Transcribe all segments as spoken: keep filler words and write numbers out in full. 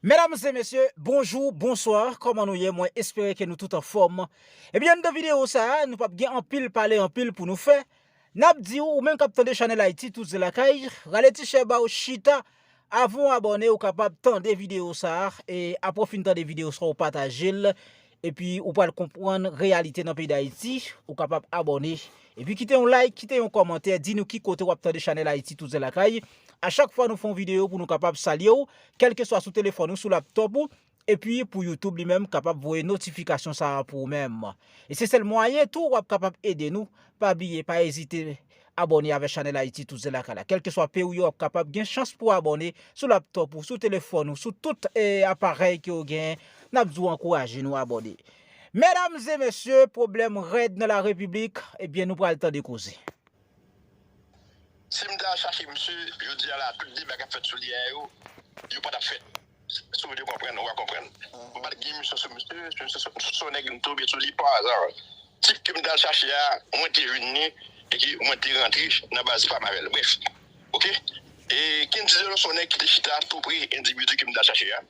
Medam e mesye, bonjou, bonswa, kòman nou ye? Mwen espere ke nou tout anfòm. Ebyen, anndan videyo sa a, nou p ap gen anpil pale anpil pou nou fè. N ap di w, ou menm k ap tande Chanèl Ayiti Touze Lakay, rale ti chè ba w chita. Avan w abòne, ou kapab tande videyo sa a, e apre w fin tande videyo sa a, ou pataje l, epi ou pral konprann reyalite nan peyi Dayiti, ou kapab abòne. Epi kite yon like, kite yon kòmantè, di nou ki kote w ap tande Chanèl Ayiti Touze Lakay. A chak fwa nou fè yon videyo pou nou kapab salye w, kèlkeswa sou telefòn ou, sou laptòp ou, epi pou YouTube li menm kapab voye notifikasyon sa a pou ou menm. E se sèl mwayen tou w ap kapab ede nou. Pa bliye, pa ezite abòne avèk Chanèl Ayiti Touze Lakay la. Kèlkeswa peyi w ye, w ap kapab gen chans pou abòne sou laptòp ou, sou telefòn ou, sou tout, eh, aparèy ke w genyen. N ap di w ankouraje nou abòne. Medam e mesye, pwoblèm rèd nan la repiblik, ebyen, nou pral tande koze. Si m ta al chache misye, jodi a la, tout deba k ap fèt sou li a yo, yo pa t ap fèt. Si w vle konprann, ou va konprann. M pa t gen misyon sou misye, se yon nèg m tonbe sou li pa aza. Tip ke m t al chache a, mwen te jwenn li, e ke mwen te rantre nan baz pa m avè l. Brèf, oke? E Kendy Delon se yon nèg ki te chita tou pre endividi ke m t al chache a.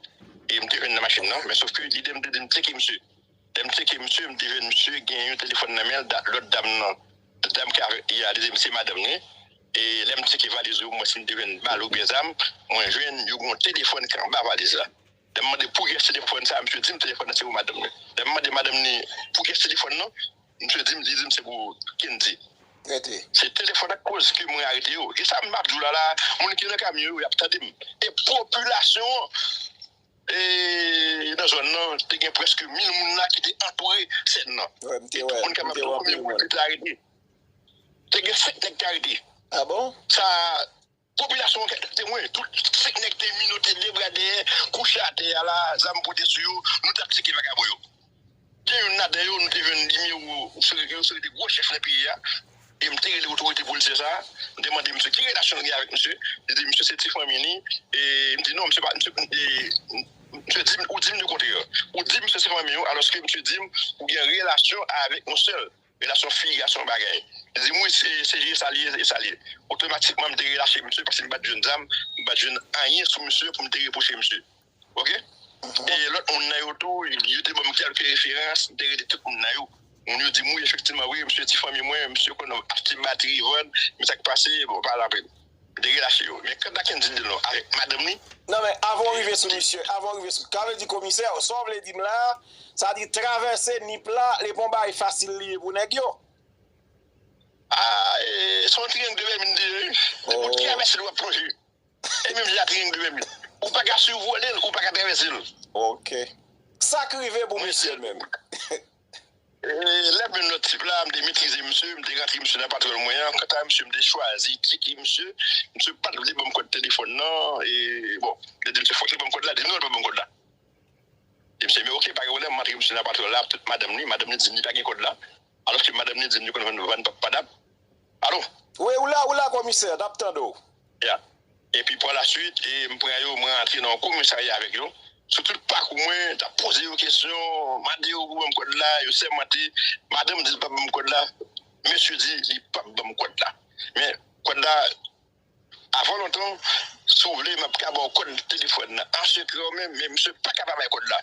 E m te jwenn nan machin nan, men sof ke lide m te di m tcheke misye. Lè m tcheke misye, m te jwenn misye gen yon telefòn nan men l, lòt dam nan, dam ki avèk li a, li di m se madanm li. E lè m tcheke valiz yo, m wè si m te jwenn bal oubyen zam, mwen jwenn yo gen yon telefòn ki anba valiz la. Lè m mande pou kiyès telefòn sa, misye di m telefòn nan se pou madanm li. Lè m mande madanm li pou kiyès telefòn nan, misye di m, li di m se pou Kendy. Se telefòn ak koz ke mwen arete yo. E sa m ap di w la la, moun ki nan kamyon yo, y ap tande m. E popilasyon an, e nan zòn nan, te gen prèske mil moun la ki te antoure sèn nan. E tout moun kapab di w konbyen moun ki te arete. Te gen senk nèg ki arete. Sa, popilasyon an te temwen. Tout senk nèg te minote, de bra dèyè, kouche atè a la, zam pote sou yo, nou t ap tcheke vagabon yo. Gen youn ladan yo, nou te jwenn nimewo yon seri de gwo chèf nan peyi a. E m te rele otorite polisyè sa a, m te mande misye ki relasyon l gen avèk misye. Li di misye se ti fanmi li. E m di non, misye pa, misye, e, misye di m, ou di m lekontrè. Ou di misye se fanmi w, alòske misye di m ou gen relasyon avèk yon sèl, relasyon fi gason bagay. Li di m wi, se, se, se sa l ye, se sa l ye. Otomatikman, m te relache misye paske m pa t jwenn zam, m pa t jwenn anyen sou misye pou m te repwoche misye. Oke? E lòt moun nan yo tou, yo te ban m kèlke referans, m te rele tout moun nan yo. Moun yo di m wi, efektivman, wi, misye ti fanmi mwen, misye konn achte batri, vann, men sa k pase, bon, pa lapèn. M te relache yo. Men kanta Kendy Delon avèk madanm li. Non, men avan w rive sou misye, avan w rive sou, sa vle di komisè, sa w vle di m la, sa di travèse Nip la, li pa yon bagay fasil li ye pou nèg yo. A, e, se yon triyang de Bèmid li ye, wi. Se pou travèse l w ap plonje. E menm jan ak triyang de Bèmid. Ou pa ka sivole l, ou pa ka travèse l. Oke. Sa k rive pou misye menm? E, lè m jwenn lòt tip la, m te metrize misye, m te rantre misye nan patwòl mwen an. Kanta misye, m te chwazi tcheke misye. Misye pa t vle ban m kòd telefòn nan. E, bon, li di misye fòk li ban m kòd la. Li di non, li pa ban m kòd la. Li di misye, men oke, pa gen pwoblèm, m antre misye nan patwòl la, tout madanm li, madanm li di m li pa gen kòd la. Alòske madanm li di m li konn vann, vann pap padap. Alo? Wi, ou la, ou la, komisè, n ap tande w. Ya. Epi pa la swit, e, m pran yo, mwen antre nan yon komisarya avèk yo. Sou tout pakou mwen, t ap poze yo kesyon, mande yo pou ban m kòd la, yo sèmante, madanm di l p ap ban m kòd la, mesye di li p ap ban m kòd la. Men kòd la, avan lontan, si w vle, m ap ka ba w kòd telefòn nan an sekrè w menm, men misye pa ka pa bay kòd la.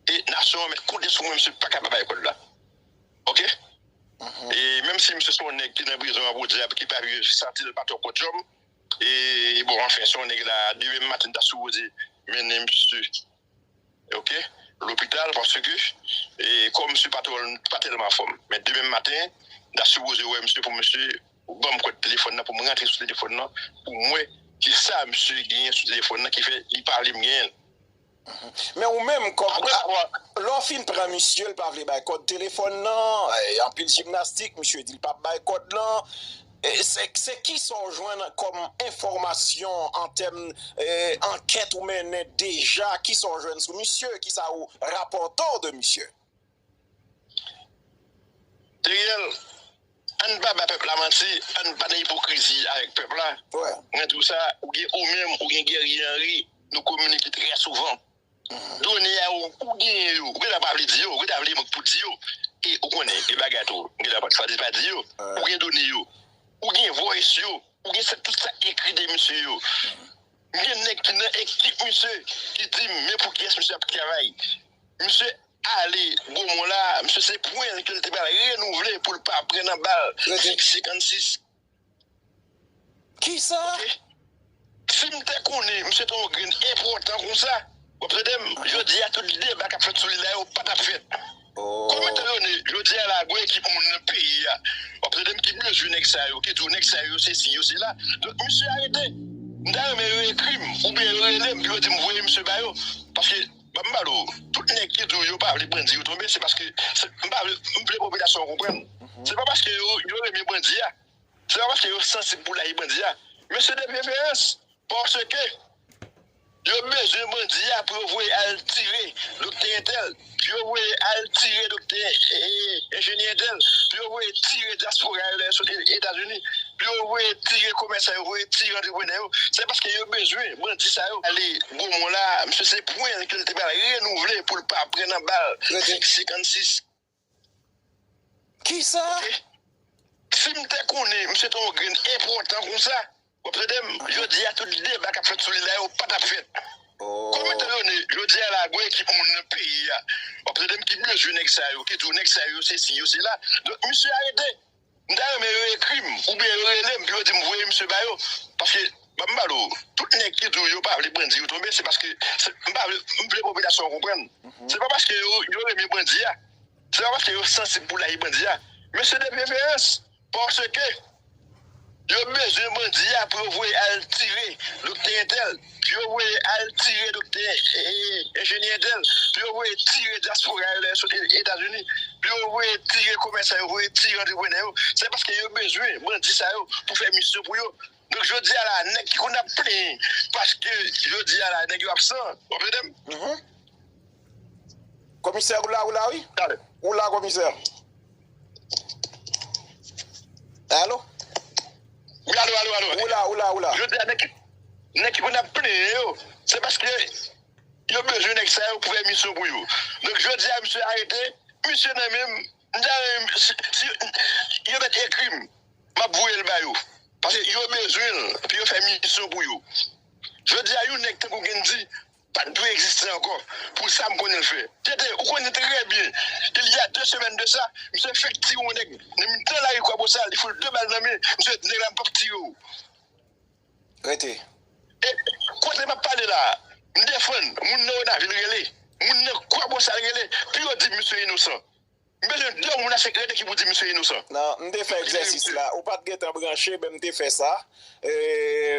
E nasyon an mèt konte sou mwen, misye pa ka pa bay kòd la. Oke? E menm si misye se yon nèg ki nan prizon an pou dyab, ki pa vle santi l pa twò kòdjòm, e bon, anfen, se yon nèg la, demen maten, m ta sipoze mennen misye, oke, lopital, paske, e, kò misye pa twò, pa tèlman anfòm. Men demen maten, m ta sipoze wè misye pou misye ban m kòd telefòn nan, pou m rantre sou telefòn nan, pou m wè kisa misye genyen sou telefòn nan ki fè li pa vle m genyen l. Men ou menm, kòm, lè w fin pran misye, l pa vle bay kòd telefòn nan, e, anpil jimnastik, misye di l p ap bay kòd lan. E, se, se kisa w jwenn kòm enfòmasyon an tèm, e, ankèt ou mennen deja? Kisa w jwenn sou misye? Kisa ou rapòte w de misye? Teriel, ann pa ba pèp la manti, ann pa nan ipokrizi avèk pèp la. Mwen di w sa, ou gen ou menm, ou gen Guerrier Henry, nou kominike trè souvan. Done a ou, ou genyen yo, ou genlè pa vle di yo, ou genlè vle mank pou di yo. E ou konnen, gen bagay tou, ou genlè pa, pa di yo. Ou gen done yo, ou gen voice yo, ou gen sa, tout sa ekri de misye yo. Gen nèg ki nan ekip misye ki di m men pou kiyès misye ap travay. Misye ale Gwomon la, misye se pwen l ke l te pral renouvle pou l pa pran nan bal. Rete. Sèk senkannsis. Kisa? Ok. Si m te konnen misye te yon grenn enpòtan konsa, w ap tande m, jodi a tout deba k ap fèt sou li la yo pa t ap fèt. Oh. Kòm etan done, jodi a la, gwo ekip moun nan peyi a, w ap tande m, ki bezwen nèg sa yo, ki di w nèg sa yo, se si yo, se la. Donk, misye arete. M ta renmen yo ekri m, oubyen yo rele m, pou yo di m voye misye ba yo. Paske, ban m pale w, tout nèg ki di w yo pa vle bandi yo tonbe, se paske, se, m pa vle, m vle popilasyon an konprann. Mhm. Se pa paske yo, yo renmen bandi a. Se pa paske yo sansib pou layi bandi a. Men se de preferans. Paske yo bezwen bandi a pou yo voye al tire doktè entèl, pou yo voye al tire doktè, e, e, enjenyè entèl, pou yo voye tire dyaspora yo lè yo sot E-, Etazini, pou yo voye tire komèsan yo, voye tire antreprenè yo. Se paske yo bezwen bandi sa yo. Ale Gwomon la, misye se pwen l ke l te pral renouvle pou l pa pran nan bal. Rete. Sèk senkannsis. Kisa? Ok. Si m te konnen misye te yon grenn enpòtan konsa, w ap tande m, jodi a tout deba k ap fèt sou li la yo pa t ap fèt. Oh. Kòm etan done, jodi a la, gwo ekip moun nan peyi a, w ap tande m, ki bezwen nèg sa yo, ki di w nèg sa yo, se si yo, se la. Donk, misye arete. M ta renmen yo ekri m, oubyen yo rele m, pou yo di m voye misye ba yo. Paske, ban m pale w, tout nèg ki di w yo pa vle bandi yo tonbe, se paske, se, m pa vle, m vle popilasyon an konprann. Mhm. Se pa paske yo, yo renmen bandi a. Se pa paske yo sansib pou layi bandi a, men se de preferans. Paske yo bezwen bandi a pou yo voye al tire doktè entèl, pou yo voye al tire doktè, e, e, enjenyè entèl, pou yo voye tire dyaspora yo lè yo sot E-, Etazini, pou yo voye tire komèsan yo, voye tire antreprenè yo. Se paske yo bezwen bandi sa yo pou fè misyon pou yo. Donk, jodi a la, nèg ki konn ap plenyen, paske jodi a la, nèg yo absan, w ap tande m? Mhm. Komisè, ou la, ou la, wi? Talè. Ou la, komisè? Alo? Wi, alo, alo, alo. Ou la, ou la, ou la? Jodi a, nèg ki, nèg ki konn ap plenyen yo, se paske yo bezwen nèg sa yo pou fè misyon pou yo. Donk, jodi a, misye arete, misye nan men m, m ta renmen, si, si yo mèt ekri m, m ap voye l ba yo. Paske yo bezwen l pou yo fè misyon pou yo. Jodi a, yon nèg tankou Gendji pa t dwe egziste ankò, pou sa m konnen l fè. Tete, ou konnen trè byen, il y a deux semaines de ça, misye fèk tire yon nèg nan mitan lari Kwabosal, li fout de bal nan men, misye di nèg la m p ap tire w. Rete. E kote m ap pale la, m defann moun nan Renavil rele, moun nan Kwabosal rele, pou yo di misye inosan. M bezwen de moun a sekrete ki pou di misye inosan. Non, m te fè egzèsis la. Ou pa t gentan branche, men m te fè sa. E,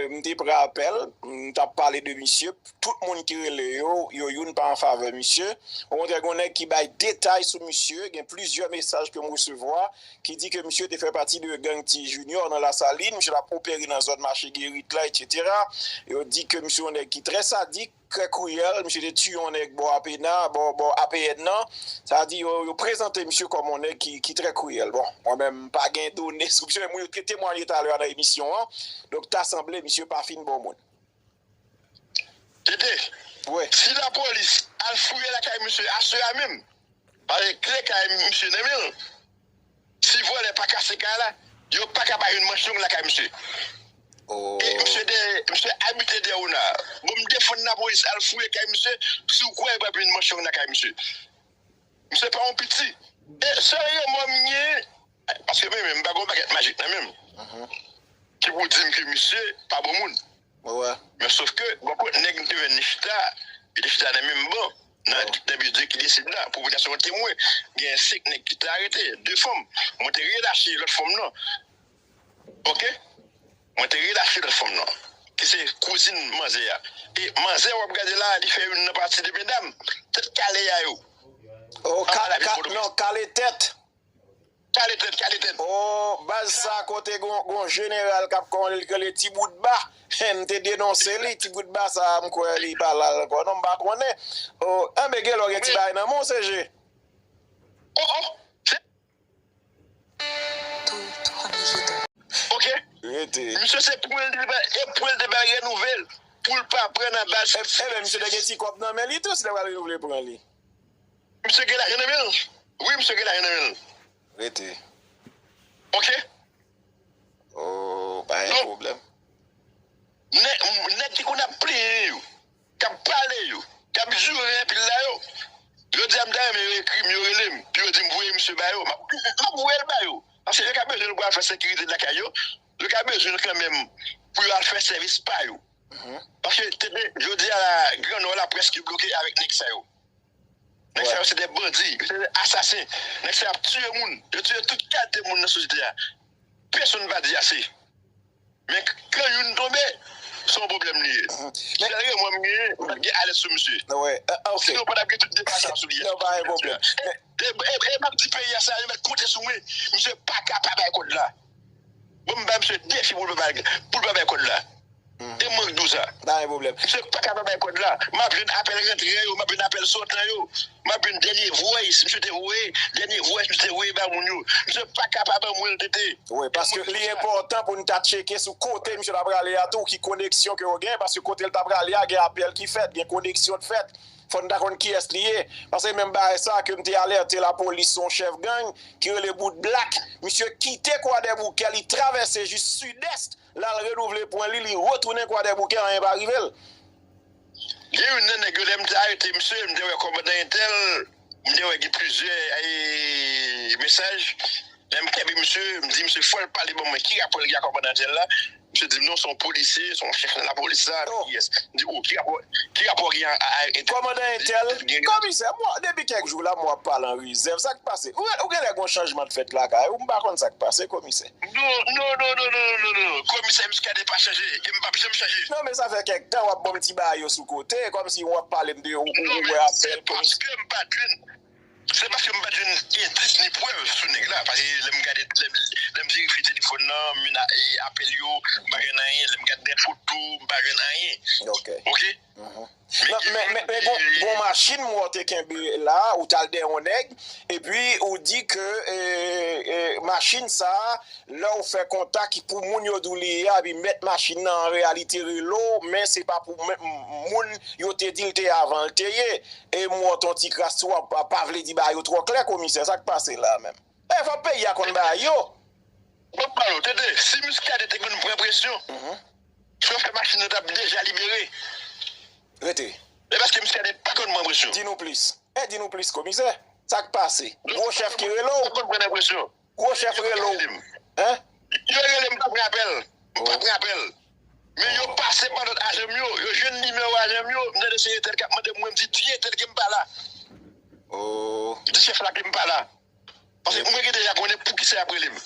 m te pran apèl, m t ap pale de misye. Tout moun ki rele yo, yo youn pa an favè misye. Okontrè, gen yon nèg ki bay detay sou misye. Gen plizyè mesaj ke m resevwa ki di ke misye te fè pati de gang Ti Junior nan Lasalin. Misye t ap opere nan zòn mache Gerit la, etsetera. Yo di ke misye yon nèg ki trè sadik, trè kriyèl, misye te tiye yon nèg bò Apena, bò, bò A P N nan. Sa di yo, yo prezante misye kòm yon nèg ki, ki trè kriyèl. Bon, mwen menm, m pa gen done sou misye, men moun yo te temwaye talè a nan emisyon an. Donk, ta sanble misye pa fin bon moun. Tete, wi, si lapolis al fouye lakay misye aswè a menm, pale kle kay misye nan men l. Si vòlè pa kase kay la, yo pa ka pa jwenn manch long lakay misye. Oh. E misye de, misye abite dèyè Ona. Bon, m defann lapolis al fouye kay misye, si w kwè yo pa jwenn manch long lakay misye. Misye pa yon piti. E sèl remò m genyen, paske mwen menm, m pa gen yon bagèt majik nan men m. Mhm. Ki pou di m ke misye pa bon moun. Wè, wè. Men sòf ke, bò kot nèg m te jwenn li chita, li te chita nan menm ban, nan, nan bilding ki deside la, popilasyon an temwen, gen senk nèg ki te arete, de fanm. Mwen te relache lòt fanm nan. Oke? Mwen te relache lòt fanm nan, ki se kouzin manzè a. E manzè w ap gade la, li fè youn nan pati de medam, tèt kale a yo. Oh, ka-, ka-, non, kale tèt. Kale tèt, kale tèt. Oh, baz sa kote gon, gon jeneral k ap kòmande l k rele Ti Bout Ba. M te denonse li, Ti Bout Ba sa, m kwè li pa la ankò. Non, m pa konnen. Oh, enben, gen lè w gen ti bagay nan men w, C G. Oh, oh. Ok. Rete. Misye se pou l te ba, e pou l te ba renouvle l, pou l pa pran nan bal. E, e, men misye te gen ti kòb nan men li tou, si l pral renouvle pran li. Misye gen lajan nan men l. Wi, misye gen lajan nan men l. Rete. Ok. Oh, pa gen pwoblèm. Nèg, nèg ki konn ap plenyen yo, k ap pale yo, k ap joure anpil la yo. Jodi a m ta renmen yo ekri m, yo rele m, pou yo di m voye misye ba yo. M ap, m ap voye l ba yo. Paske yo ka bezwen l pou al fè sekirite lakay yo. Yo ka bezwen l kanmenm pou yo al fè sèvis pa yo. Paske tete, jodi a la, Gran Nò la prèske bloke avèk nèg sa yo. Nèg sa yo se de bandi, yo se de asasen. Nèg sa yo ap tiye moun. Yo tiye tout kalite moun nan sosyete a. Pèsonn pa di ase. Men k-, kan youn tonbe, se yon pwoblèm li ye. Sèl remò m genyen, m pa t gen alèz sou misye. Sinon, pa t ap gen tout deba sa sou li a. Non, pa gen pwoblèm. E, e, e, e m ap di peyi a sa, yo mèt konte sou mwen. Misye pa ka pa bay kòd la. Bon, m bay misye defi pou l pa bay, pou l pa bay kòd la. E mwen k di w sa. Pa gen pwoblèm. Misye pa ka pa bay kòd la. M ap jwenn apèl rantran yo, m ap jwenn apèl sòtan yo. M ap jwenn dènye voice misye te voye, dènye voice misye te voye ba moun yo. Misye pa ka pa ban mwen l tete. Wi, paske li enpòtan pou n ta tcheke sou kote misye ta prale a tou, ki koneksyon ke yo gen, paske kote l ta prale a, gen apèl ki fèt, gen koneksyon k fèt. Fò n ta konn kiyès li ye. Paske menm bagay sa ke m te alète lapolis sou yon chèf gang ki rele Bout Blak. Misye kite Kwadèboukè, li travèse jis sidès, l al renouvle pwen li, li retounen Kwadèboukè, anyen pa rive l. Gen youn nan nèg yo, lè m te arete misye, m te wè kòmandan entèl, m te wè gen plizyè, e, mesaj. Lè m kenbe misye, m di misye fò l pale ban mwen ki rapò l gen ak kòmandan entèl la. Misye di m non, se yon polisye, se yon chèf nan lapolis la, kiyès? M di, o, ki rapò, ki rapò gen a, a, a entèl? Kòmandan entèl, gen komisè, mwen, depi kèk jou la, mwen ap pale an rezèv. Sa k pase? Ou, ou genlè gen yon chanjman k fèt lakay ou, m pa konn sa k pase, komisè. Non, non, non, non, non, non, non, non. Komisè Muscadin pa chanje, e m p ap janm chanje. Non, men sa fè kèk tan w ap ban m ti bagay yo sou kote, kòmsi w ap pale m de ou, ou, ou wè apèl, kòmsi. Se paske m pa t jwenn, se paske m pa t jwenn endis ni prèv sou nèg la. Paske lè m gade, lè m, lè m verifye telefòn nan, mena-, e, apèl yo, m pa jwenn anyen. Lè m gade de foto, m pa jwenn anyen. Ok. Ok? Non, men, men, men gon, gon machin m wè w te kenbe la, ou t al dèyè yon nèg, epi ou di ke, e, e, machin sa, lè w fè kontak pou moun yo di w li ye a, epi mèt machin nan an reyalite rele w, men se pa pou men, moun yo te di l te ye avan l te ye. E m wè w t yon ti kras tou, w pa, pa vle di bagay yo twò klè, komisè, sa k pase la menm? E fò peyi a konn bagay yo. Bon, pale w, tande, si Muscadin te konn pran presyon, chofè machin nan t ap deja libere. Rete. E paske Muscadin pa konn pran presyon. Di nou plis. E di nou plis, komisè. Sa k pase? Gwo chèf ki rele w? Ou konn pran presyon. Gwo chèf rele w? Hein? Yo rele m, m pa pran apèl. M pa pran apèl. Men yo pase pa lòt ajan m yo. Yo jwenn nimewo ajan m yo. M tande se entèl k ap mande m, mwen m di, di entèl ke m pa la. Oh. Di chèf la ke m pa la. Paske mwen gen deja konnen poukisa y ap rele m.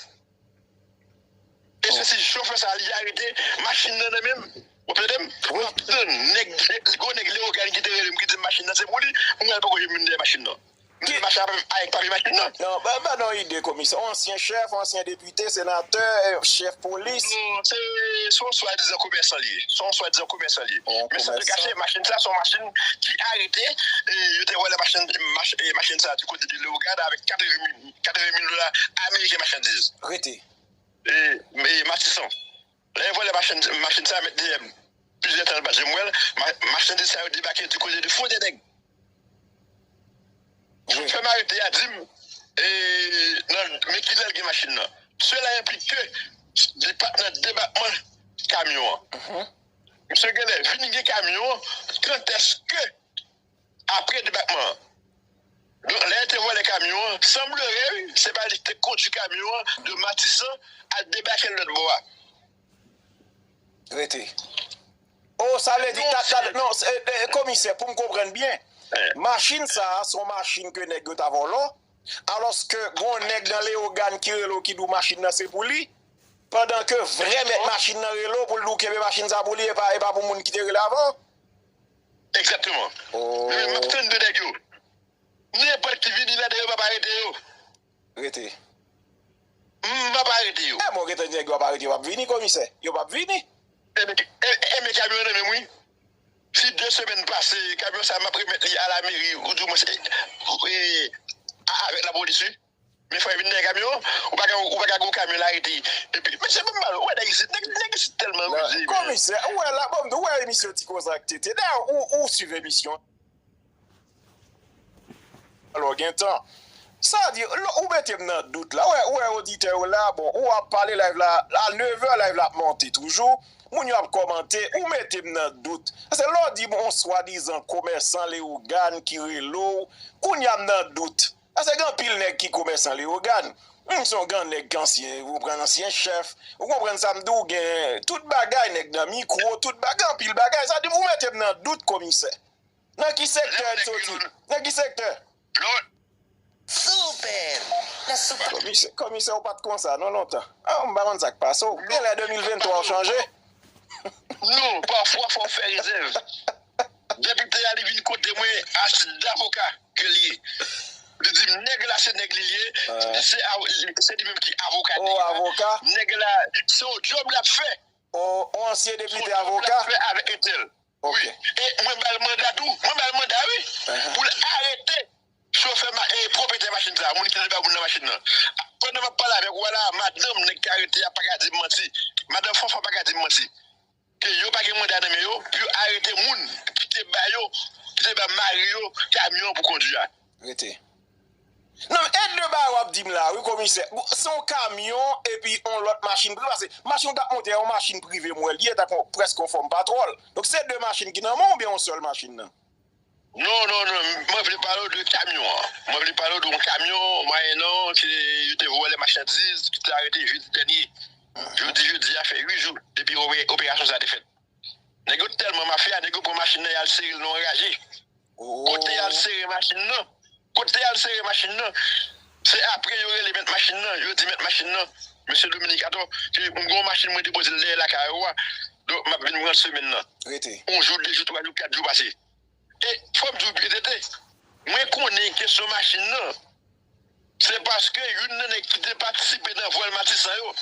E se si chofè sa li arete machin nan nan men m. Ou tande m? M ap tann nèg, gwo nèg Leyogàn ki te rele m, ki di m machin nan se pou li, mwen poko janm vin dèyè machin nan. M te mache avèk papye machin nan. Non, ba, ba non ide, komisè. Yon ansyen chèf, yon ansyen depite, senatè, chèf polis. Non, se, se yon swadizan komèsan li ye. Se yon swadizan komèsan li ye. Men san te kache, machin sa, se yon machin ki arete, e, yo te vòlè machin, mach-, e, machin sa, di kote de Leyogàn avèk katreven mil, katreven mil dola ameriken machandiz. Rete. E, e, Matisan. Lè yo vòlè machin, machin sa, met dèyè m. Plizyè tan, m pa t janm wè l. Ma-, machandiz sa yo debake di kote de Fwontyè Nèg. Chofè m arete a di m, e, nan, men kilè l gen machin nan. Sela enplike depa-, nan debakman kamyon an. Misye genlè vin gen kamyon an, kantèske apre debakman an. Donk, lè yo te vòlè kamyon an, sanblere, wi, se pa li ki te kondui kamyon an de Matisan al debake l lòt bò a. Rete. Oh, sa vle di, ta, ta, non, se, e, e, komisè, pou m konprann byen, machin sa a, se yon machin ke nèg yo ta vòlò, alòske gon nèg nan Leyogàn ki rele w ki di w machin nan se pou li, pandan ke vrè mèt machin nan rele w pou l di w kenbe machin sa pou li, e pa, e pa pou moun ki te rele avan w. Egzakteman. Men, men, m ap tann de nèg yo. Nenpòt ki vini ladan yo, m ap arete yo. Rete. M ap arete yo. E bon, rete nèg yo ap arete, yo p ap vini, komisè. Yo p ap vini. Enben, e, enben, kamyon an nan men m, wi. Si de semèn pase, kamyon sa a, m ap remèt li a lameri, ou di mwen se, e, a, avèk lapolis, wi. Men fò yo vin dèyè kamyon an, ou pa ka, ou pa ka gon kamyon la rete. Epi, men se pa mal, ou wè nèg isit, nèg, nèg isit tèlman rize, men. Komisè, ou wè la, bon, ou wè emisyon Ti Koze ak Tete. Dayè, ou, ou swiv emisyon. Alò, gen tan. Sa di, ou mete m nan dout la. Ou wè, ou wè oditè yo la, bon, ou ap pale live la, a nevè live la ap monte toujou. Moun yo ap kòmante, ou mete m nan dout. Paske lè w di m yon swadizan komèsan Leyogàn ki rele w, kounye a m nan dout. Paske gen anpil nèg ki komèsan Leyogàn. M se yon gran nèg ki ansyen, ou konprann, ansyen chèf. Ou konprann sa m di w, gen tout bagay, nèg nan mikwo, tout bagay, anpil bagay. Sa di m ou mete m nan dout, komisè. Nan ki sektè l soti? Nan ki sektè? Sou pèp. Nan sou pèp. Komisè, komisè, ou pa t konsa non lontan. Ah, m pa konn sa k pase w. Genlè de mil venntwa w chanje. Non, pafwa fò w fè rezèv. Depite a, li vin kote mwen, a se davoka ke l ye. Li di m nèg la se nèg li ye, li se, se li menm ki avoka nèg la. Nèg la, se yon djòb l ap fè. O, ansyen depite avoka? Fè avèk entèl. Wi. E mwen ba l manda tou. Mwen ba l manda, wi. Pou l arete chofè, e, pwopwetè machin sa, moun ki nan ba moun nan machin nan. Pandan m ap pale avèk ou a la, madanm nèg ki arete a pa ka di m manti. Madanm Fanfan pa ka di m manti. Ke yo pa gen manda nan men yo, pou yo arete moun ki te ba yo, ki te ba mari yo kamyon pou kondwi a. Rete. Non, e de bagay w ap di m la, wi, komisè. Bon, se yon kamyon epi yon lòt machin prive. Paske machin w t ap monte a, yon machin prive m wè l ye, tankou prèske yon fòm patwòl. Donk, se de machin ki nan men w oubyen yon sèl machin nan? Non, non, non, mwen vle pale w de kamyon an. Mwen vle pale w de yon kamyon, mwayennan, ke yo te vòlè machandiz, ki te arete jedi dènye. Jodi, jodi a fè uit jou depi ope-, operasyon sa a te fèt. Nèg yo tèlman mafya, nèg yo pran machin nan, y al sere l nan yon raje. Kote y al sere machin nan? Kote y al sere machin nan? Se apre yo rele mèt machin nan, yo di mèt machin nan, mesye Dominique, atò, ke m gen yon machin mwen depoze l dèyè lakay ou a, donk m ap vin pran l semèn nan. Rete. Yon jou, de jou, twa jou, kat jou pase. E fò m di w byen, Tete, mwen konnen kesyon machin nan, se paske youn nan nèg ki te patisipe nan vòl Matisan yo,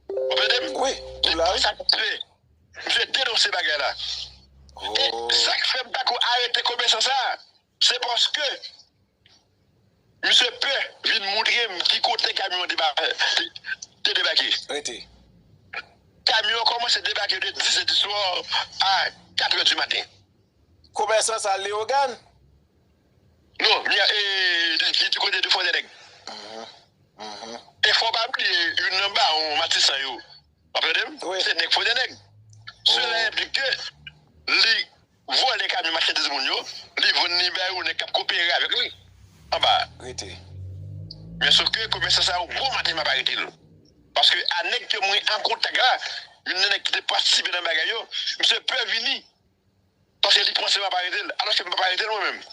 w ap tande m? Wi, ou la, wi. Misye denonse bagay la. E sa k fè m pa ko arete komèsan sa a, se paske misye pè vin montre m ki kote kamyon an deba-, te, te debake. Rete. Kamyon an kòmanse debake de dis è di swa a kat è di maten. Komèsan sa Leyogàn? Non, li, e, li, li di kote de Fòtènèg. E fò w pa bliye, youn nan bawon Matisan yo. W ap tande m? Wi. Se nèg Fòtènèg. Sela enplike li vòlè kamyon machandiz moun yo, li vann li ba yon nèg k ap kopere avèk li anba a. Rete. Men sof ke komèsan sa a, bon maten m ap arete l. Paske a nèg ke mwen an kontak la, youn nan nèg ki te patisipe nan bagay yo, misye pè vini. Paske li panse m ap arete l, alòske m p ap arete l mwen menm.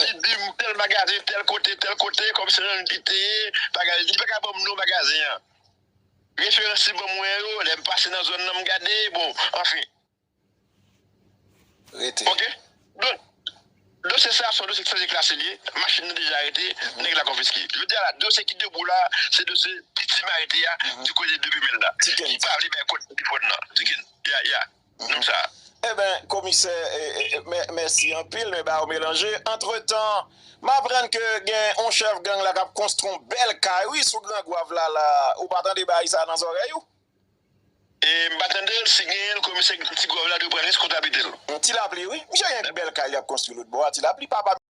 Li di m tèl magazen, tèl kote, tèl kote, kòm se nan li te ye, bagay, li pa ka ban m non magazen an. Referans li ban mwen yo, lè m pase nan zòn nan, m gade, bon, anfen. Rete. Oke? Donk, dosye sa a se yon dosye ki sanse klase li ye, machin nan deja arete, nèg la konfiske. Jodi a la, dosye ki debou la, se dosye piti m arete a, di kote de Pemèl la. Ki pa vle bay kòd telefòn nan. Dikin. Ya, ya. Nonm sa a. Eben, komisè, e, e, e, mè-, mèsi anpil, men bagay yo melanje. Antretan, m aprann ke gen yon chèf gang la k ap konstwi yon bèl kay, wi, sou Gran Gwav la, la. Ou pa tande bagay sa nan zòrèy ou? E m pa tande l, si genyen l, komisè Ti Gwav la dwe pran reskontablite l. Ti Lapli, wi. Misye gen bèl kay li ap konstwi lòt bò a, Ti Lapli, papa